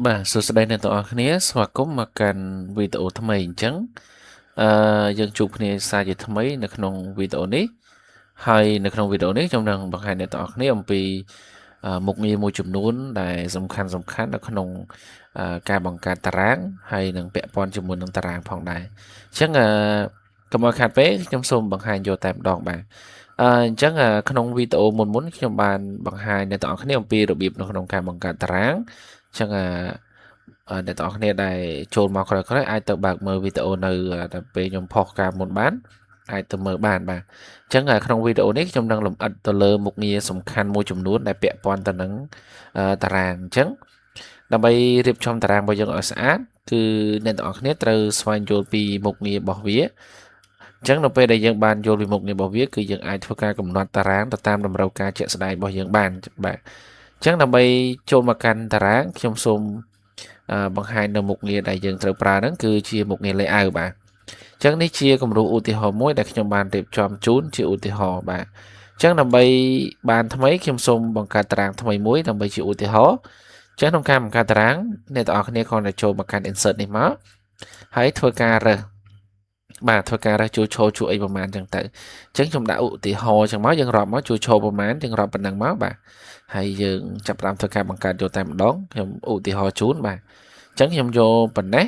បាទសួស្តីអ្នកទាំងអស់គ្នាស្វាគមន៍មកកាន់វីដេអូថ្មីអញ្ចឹងយើងជួបគ្នាសាជាថ្មីនៅក្នុងវីដេអូនេះហើយនៅក្នុងវីដេអូនេះខ្ញុំនឹងបង្ហាញអ្នកទាំងអស់គ្នាអំពីមុខងារមួយចំនួនដែលសំខាន់សំខាន់នៅក្នុងការបង្កើតតារាងហើយនឹងពាក់ព័ន្ធជាមួយនឹងតារាងផងដែរអញ្ចឹងកុំឲ្យខាតពេលខ្ញុំសូមបង្ហាញយកតែម្ដងបាទអញ្ចឹងក្នុងវីដេអូមុនមុនខ្ញុំបានបង្ហាញអ្នកទាំងអស់គ្នាអំពីរបៀបនៅក្នុងការបង្កើតតារាងអញ្ចឹងអ្នកទាំងអស់គ្នាដែលចូលមកក្រោយៗអាចទៅបើកមើលវីដេអូនៅតែពេលខ្ញុំផុសការមុនបានអាចទៅមើលបានបាទអញ្ចឹងក្នុងវីដេអូនេះខ្ញុំនឹងលម្អិតទៅលើមុខងារសំខាន់មួយចំនួនដែលពាក់ព័ន្ធទៅនឹងតារាងអញ្ចឹងដើម្បីរៀបចំតារាងរបស់យើងឲ្យស្អាតគឺអ្នកទាំងអស់គ្នាត្រូវស្វែងយល់ពីមុខងាររបស់វាអញ្ចឹងនៅពេលដែលយើងបានយល់ពីមុខងាររបស់វាគឺយើងអាចធ្វើការកំណត់តារាងទៅតាមតម្រូវការជាក់ស្ដែងរបស់យើងបានបាទអញ្ចឹងដើម្បីចូលមកកាន់តារាងខ្ញុំសូមបង្ហាញនៅមុខងារដែលយើងត្រូវប្រើហ្នឹងគឺជាមុខងារ layout បាទអញ្ចឹងនេះជាគំរូឧទាហរណ៍មួយដែលខ្ញុំបានរៀបចំជូនជាឧទាហរណ៍បាទអញ្ចឹងដើម្បីបានថ្មីខ្ញុំសូមបង្កើតតារាងថ្មីមួយដើម្បីជាឧទាហរណ៍អញ្ចឹងក្នុងការបង្កើតតារាងអ្នកទាំងអស់គ្នាគ្រាន់តែចូលមកកាន់ insert នេះមកហើយធ្វើការរើសបាទធ្វើការរើសជួរឈរជួរអីប្រហែលអញ្ចឹងទៅអញ្ចឹងខ្ញុំដាក់ឧទាហរណ៍អញ្ចឹងមកយើងរាប់មកជួរឈរប្រហែលយើងរាប់ប៉ុណ្ណឹងមកបាទហើយយើងចាប់ផ្ដើមធ្វើការបង្កើតយកតែម្ដងខ្ញុំឧទាហរណ៍ជូនបាទអញ្ចឹងខ្ញុំយកប៉ុណ្ណេះ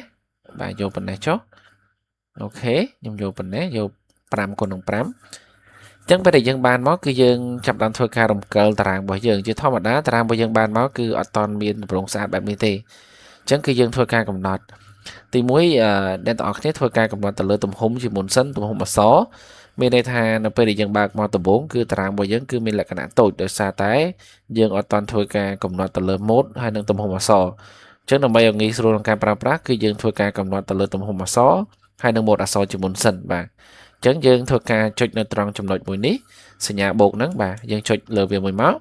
បាទយកប៉ុណ្ណេះចុះOK ខ្ញុំយកប៉ុណ្ណេះយក5គុណនឹង5អញ្ចឹងពេលដែលយើងបានមកគឺយើងចាប់ដើមធ្វើការរំកិលតារាងរបស់យើងជាធម្មតាតារាងរបស់យើងបានមកគឺអត់តន់មានទម្រង់ស្អាតបែបនេះទេអញ្ចឹងគឺយើងធ្វើការកំណត់ទី1អ្នកទាំងអស់គ្នាធ្វើការកំណត់ទៅលើទំហំជាមុនសិនទំហំអក្សរមានន័យថានៅពេលដែលយើងបើកមកដំបូងគឺតារាងរបស់យើងគឺមានលក្ខណៈតូចដោយសារតែយើងអត់តន់ធ្វើការកំណត់ទៅលើ mode ហើយនិងទំហំអក្សរអញ្ចឹងដើម្បីឲ្យងាយស្រួលក្នុងការប្រើប្រាស់គឺយើងធ្វើការកំណត់ទៅលើទំហំអក្សរហើយនិង mode អក្សរជាមុនសិនបាទអញ្ចឹងយើងធ្វើការចុចនៅត្រង់ចំណុចមួយនេះសញ្ញាបូកហ្នឹងបាទយើងចុចលើវាមួយមក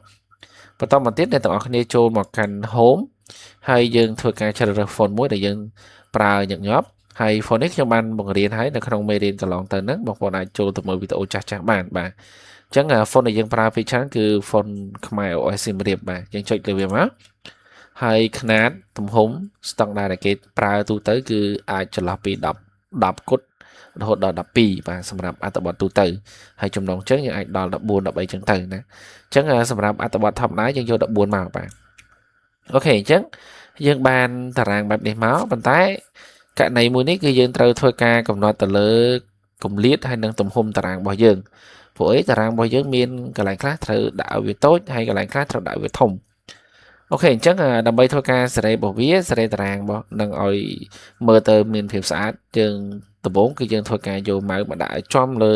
បន្តមកទៀតអ្នកទាំងអស់គ្នាចូលមកកាន់ home ហើយយើងធ្វើការជ្រើសរើស font មួយដែលយើងប្រើញឹកញាប់ហើយ font នេះខ្ញុំបានបង្រៀនហើយនៅក្នុងមេរៀនកន្លងទៅហ្នឹងបងប្អូនអាចចូលទៅមើលវីដេអូចាស់ៗបានបាទអញ្ចឹង font ដែលយើងប្រើពេលច្រើនគឺ font ខ្មែរ OS សៀមរាបបាទយើងចុចលើវាមកហើយຂະຫນាតទំហំស្តង់ដារដែលគេប្រើទូទៅគឺអាចចន្លោះពី10 10គុតរហូតដល់12បាទសម្រាប់អត្ថបទទូទៅហើយចំណងជើងយើងអាចដល់14 13ចឹងទៅណាអញ្ចឹងសម្រាប់អត្ថបទធម្មតាយើងយក14មកបាទ OK អញ្ចឹងយើងបានតារាងបែបនេះមកប៉ុន្តែករណីមួយនេះគឺយើងត្រូវធ្វើការកំណត់ទៅលើគម្លាតហើយនិងទំហំតារាងរបស់យើងព្រោះអីតារាងរបស់យើងមានកន្លែងខ្លះត្រូវដាក់ឲ្យវាតូចហើយកន្លែងខ្លះត្រូវដាក់ឲ្យវាធំOK អញ្ចឹងដើម្បីធ្វើការសេរីរបស់វាសេរីតារាងរបស់នឹងឲ្យមើលទៅមានភាពស្អាតយើងដំបូងគឺយើងធ្វើការយក mouse មកដាក់ឲ្យចំលើ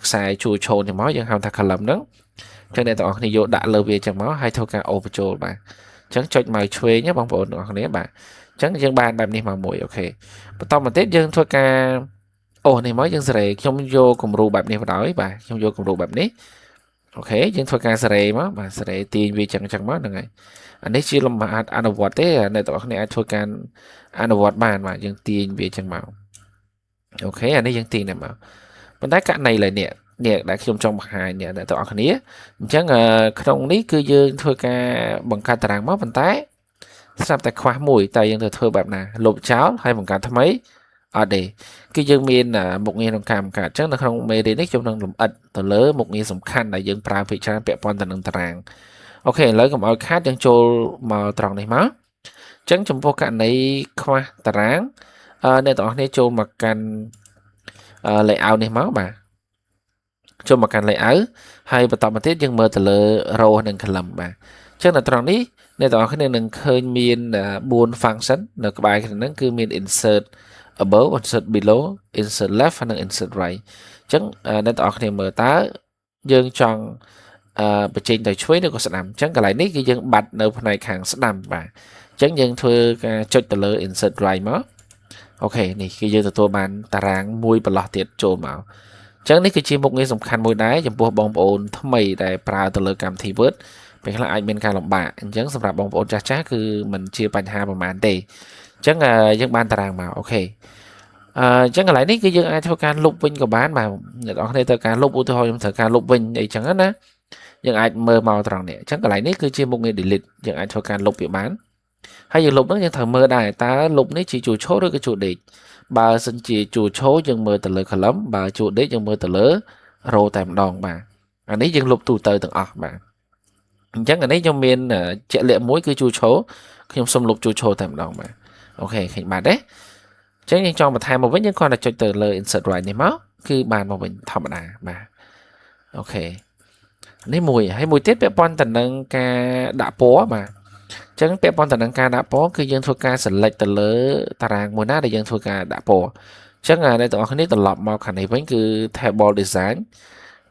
ខ្សែជួរឈរនេះមកយើងហៅថា column ហ្នឹងអញ្ចឹងអ្នកទាំងអស់គ្នាយកដាក់លើវាអញ្ចឹងមកហើយធ្វើការអូសបញ្ចូលបាទអញ្ចឹងចុចមកឆ្វេងបងប្អូនទាំងអស់គ្នាបាទអញ្ចឹងយើងបានបែបនេះមកមួយ OK បន្តមកទៀតយើងធ្វើការអូសនេះមកយើងសេរីខ្ញុំយកគំរូបែបនេះបណ្ដោយបាទខ្ញុំយកគំរូបែបនេះOK យើងធ្វើការសេរីមកបាទសេរីទាញវាចឹងចឹងមកហ្នឹងហើយអានេះជាលំហាត់អនុវត្តទេអ្នកទាំងអស់គ្នាអាចធ្វើការអនុវត្តបានបាទយើងទាញវាចឹងមក OK អានេះយើងទាញតែមកប៉ុន្តែករណីឡើយនេះនេះដែលខ្ញុំចង់បង្ហាញអ្នកទាំងអស់គ្នាអញ្ចឹងក្នុងនេះគឺយើងធ្វើការបង្កើតតារាងមកប៉ុន្តែស្រាប់តែខ្វះមួយតែយើងត្រូវធ្វើបែបណាលុបចោលហើយបង្កើតថ្មីអត់ទេគឺយើងមានមុខងារក្នុងការបង្កើតអញ្ចឹងនៅក្នុងមេរៀននេះខ្ញុំនឹងលម្អិតទៅលើមុខងារសំខាន់ដែលយើងប្រើភាគច្រើនពាក់ព័ន្ធទៅនឹងតារាង OK ឥឡូវកុំឲ្យខាតយើងចូលមកត្រង់នេះមកអញ្ចឹងចំពោះករណីខ្វះតារាងអ្នកទាំងអស់គ្នាចូលមកកាន់ layout នេះមកបាទចូលមកកាន់ layout ហើយបន្តមកទៀតយើងមើលទៅលើ row និង column បាទអញ្ចឹងនៅត្រង់នេះអ្នកទាំងអស់គ្នានឹងឃើញមាន4 function នៅក្បែរគ្នាហ្នឹងគឺមាន insert above, insert below, insert left និង insert right អញ្ចឹងអ្នកទាំងអស់គ្នាមើលតើយើងចង់បញ្ចេញទៅឆ្វេងឬក៏ស្ដាំអញ្ចឹងកន្លែងនេះគឺយើងបាត់នៅផ្នែកខាងស្ដាំបាទអញ្ចឹងយើងធ្វើការចុចទៅលើ insert right មក OK នេះគឺយើងទទួលបានតារាងមួយបន្លោះទៀតចូលមកអញ្ចឹងនេះគឺជាមុខងារសំខាន់មួយដែរចំពោះបងប្អូនថ្មីដែលប្រើទៅលើកម្មវិធី Word ពេលខ្លះអាចមានការលំបាកអញ្ចឹងសម្រាប់បងប្អូនចាស់ចាស់គឺមិនជាបញ្ហាប្រហែលទេអញ្ចឹងយើងបានតារាងមក OK អញ្ចឹងកន្លែងនេះគឺយើងអាចធ្វើការលុបវិញក៏បានបាទអ្នកនរគ្នាត្រូវការលុបឧទាហរណ៍ខ្ញុំត្រូវការលុបវិញអីចឹងណាយើងអាចមើលមកត្រង់នេះអញ្ចឹងកន្លែងនេះគឺជាមុខងារ delete យើងអាចធ្វើការលុបវាបាន ហើយយើងលុបហ្នឹងយើងត្រូវមើលដែរតើលុបនេះជាជួរឈរឬក៏ជួរដេកបើសិនជាជួរឈរយើងមើលទៅលើ column បើជួរដេកយើងមើលទៅលើ row តែម្ដងបាទអានេះយើងលុបទូទៅទាំងអស់បាទអញ្ចឹងអានេះខ្ញុំមានជាក់លាក់មួយគឺជួរឈរខ្ញុំសុំលុបជួរឈរតែម្ដងបាទ OK ឃើញបាត់ទេអញ្ចឹងយើងចង់បន្ថែមមកវិញយើងគ្រាន់តែចុចទៅលើ insert right នេះមកគឺបានមកវិញធម្មតាបាទ OK នេះមួយហើយមួយទៀតពាក់ព័ន្ធទៅនឹងការដាក់ពណ៌បាទអញ្ចឹងពាក់ព័ន្ធទៅនឹងការដាក់ពណ៌គឺយើងធ្វើការ select ទៅលើតារាងមួយណាដែលយើងធ្វើការដាក់ពណ៌អញ្ចឹងអ្នកទាំងអស់គ្នាត្រឡប់មកខាងនេះវិញគឺ table design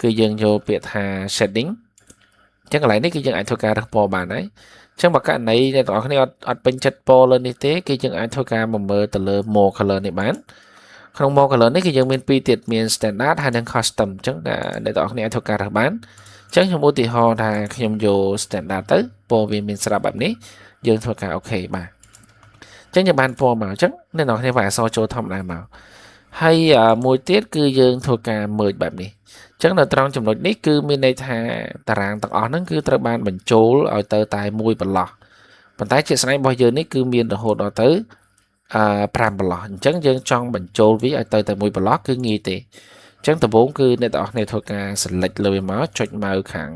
គឺយើងយកពាក្យថា shading អញ្ចឹងកន្លែងនេះគឺយើងអាចធ្វើការរើសពណ៌បានហើយអញ្ចឹងបើករណីអ្នកទាំងអស់គ្នាអត់អត់ពេញចិត្តពណ៌លើនេះទេគឺយើងអាចធ្វើការមកមើលទៅលើ more color នេះបានក្នុង more color នេះគឺយើងមានពីរទៀតមាន standard ហើយនិង custom អញ្ចឹងអ្នកទាំងអស់គ្នាអាចធ្វើការរើសបានអញ្ចឹងខ្ញុំឧទាហរណ៍ថាខ្ញុំយក standard ទៅពណ៌វាមានស្រាប់បែបនេះយើងធ្វើការ OK បាទអញ្ចឹងយើងបានពណ៌មកអញ្ចឹងអ្នកនរគ្នាវាយអក្សរចូលធម្មតាមកហើយមួយទៀតគឺយើងធ្វើការ merge បែបនេះអញ្ចឹងនៅត្រង់ចំណុចនេះគឺមានន័យថាតារាងទាំងអស់ហ្នឹងគឺត្រូវបានបញ្ចូលឲ្យទៅតែមួយបន្លោះប៉ុន្តែជាក់ស្ដែងរបស់យើងនេះគឺមានរហូតដល់ទៅអឺ5បន្លោះអញ្ចឹងយើងចង់បញ្ចូលវាឲ្យទៅតែមួយបន្លោះគឺងាយទេអញ្ចឹងដំបូងគឺអ្នកទាំងអស់គ្នាធ្វើការ select លើវាមកចុច mouse ខាង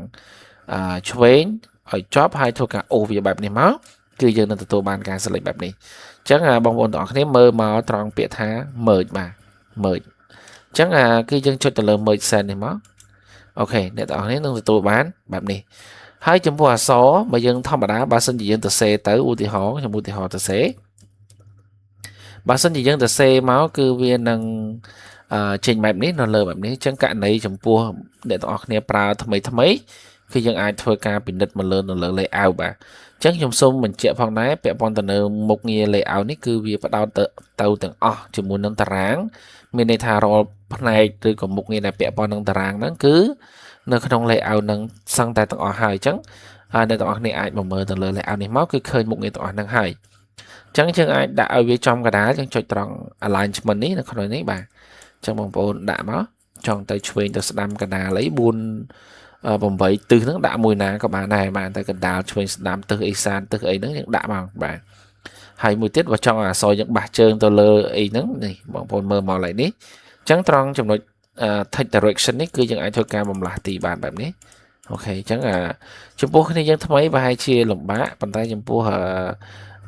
អឺឆ្វេងឲ្យជាប់ហើយធ្វើការអូសវាបែបនេះមកគឺយើងនឹងទទួលបានការ select បែបនេះអញ្ចឹងបងប្អូនទាំងអស់គ្នាមើលមកត្រង់ពាក្យថា merge បាទ merge អញ្ចឹងគឺយើងចុចទៅលើ merge cell នេះមក OK អ្នកទាំងអស់គ្នានឹងទទួលបានបែបនេះហើយចំពោះអក្សរបើយើងធម្មតាបើសិនជាយើងទៅសេទៅឧទាហរណ៍ខ្ញុំឧទាហរណ៍ទៅសេបើសិនជាយើងទៅសេមកគឺវានឹងចេញបែបនេះនៅលើបែបនេះអញ្ចឹងករណីចំពោះអ្នកទាំងអស់គ្នាប្រើថ្មីថ្មីគឺយើងអាចធ្វើការពិនិត្យមកលើនៅលើ layout បាទអញ្ចឹងខ្ញុំសូមបញ្ជាក់ផងដែរពាក់ព័ន្ធទៅនៅមុខងារ layout នេះគឺវាផ្ដោតទៅទៅទាំងអស់ជាមួយនឹងតារាងមានន័យថារាល់ផ្នែកឬក៏មុខងារដែលពាក់ព័ន្ធនឹងតារាងហ្នឹងគឺនៅក្នុង layout ហ្នឹងសឹងតែទាំងអស់ហើយអញ្ចឹងអ្នកទាំងអស់គ្នាអាចមកមើលទៅលើ layout នេះមកគឺឃើញមុខងារទាំងអស់ហ្នឹងហើយអញ្ចឹងយើងអាចដាក់ឲ្យវាចំកណ្ដាលយើងចុចត្រង់ alignment នេះនៅក្នុងនេះបាទអញ្ចឹងបងប្អូនដាក់មកចង់ទៅឆ្វេងទៅស្ដាំកណ្ដាលអី4 8ទិសហ្នឹងដាក់មួយណាក៏បានដែរបាទតែកណ្ដាលឆ្វេងស្ដាំទិសអេសានទិសអីហ្នឹងយើងដាក់មកបាទហើយមួយទៀតបើចង់អក្សរយើងបាសជើងទៅលើអីហ្នឹងនេះបងប្អូនមើលមកឡើយនេះអញ្ចឹងត្រង់ចំណុច text direction នេះគឺយើងអាចធ្វើការបំលាស់ទីបានបែបនេះOK អញ្ចឹងចំពោះគ្នាយើងថ្មីប្រហែលជាលំបាកប៉ុន្តែចំពោះ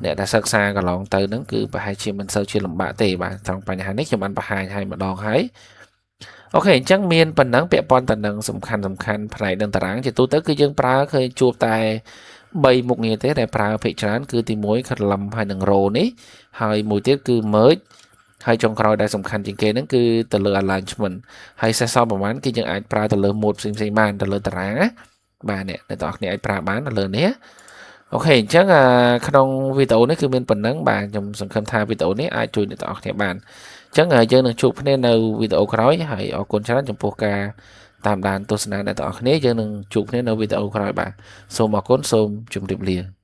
អ្នកដែលសិក្សាកន្លងទៅហ្នឹងគឺប្រហែលជាមិនសូវជាលំបាកទេបាទត្រង់បញ្ហានេះខ្ញុំបានបង្ហាញឲ្យម្ដងហើយ OK អញ្ចឹងមានប៉ុណ្ណឹងពាក់ព័ន្ធទៅនឹងសំខាន់សំខាន់ផ្នែកនឹងតារាងជាទូទៅគឺយើងប្រើឃើញជួបតែ3មុខងារទេដែលប្រើភាគច្រើនគឺទី1 column ហើយនឹង row នេះហើយមួយទៀតគឺ merge ហើយចុងក្រោយដែលសំខាន់ជាងគេហ្នឹងគឺទៅលើ alignment ហើយសេសសល់ប្រហែលគឺយើងអាចប្រើទៅលើ mode ផ្សេងៗបានទៅលើតារាងណាបាទអ្នកអ្នកទាំងអស់គ្នាអាចប្រើបានទៅលើនេះOK អញ្ចឹងក្នុងវីដេអូនេះគឺមានប៉ុណ្ណឹងបាទខ្ញុំសង្ឃឹមថាវីដេអូនេះអាចជួយអ្នកទាំងអស់គ្នាបានអញ្ចឹងយើងនឹងជួបគ្នានៅវីដេអូក្រោយហើយអរគុណច្រើនចំពោះការតាមដានទស្សនាអ្នកទាំងអស់គ្នាយើងនឹងជួបគ្នានៅវីដេអូក្រោយបាទសូមអរគុណសូមជម្រាបលា។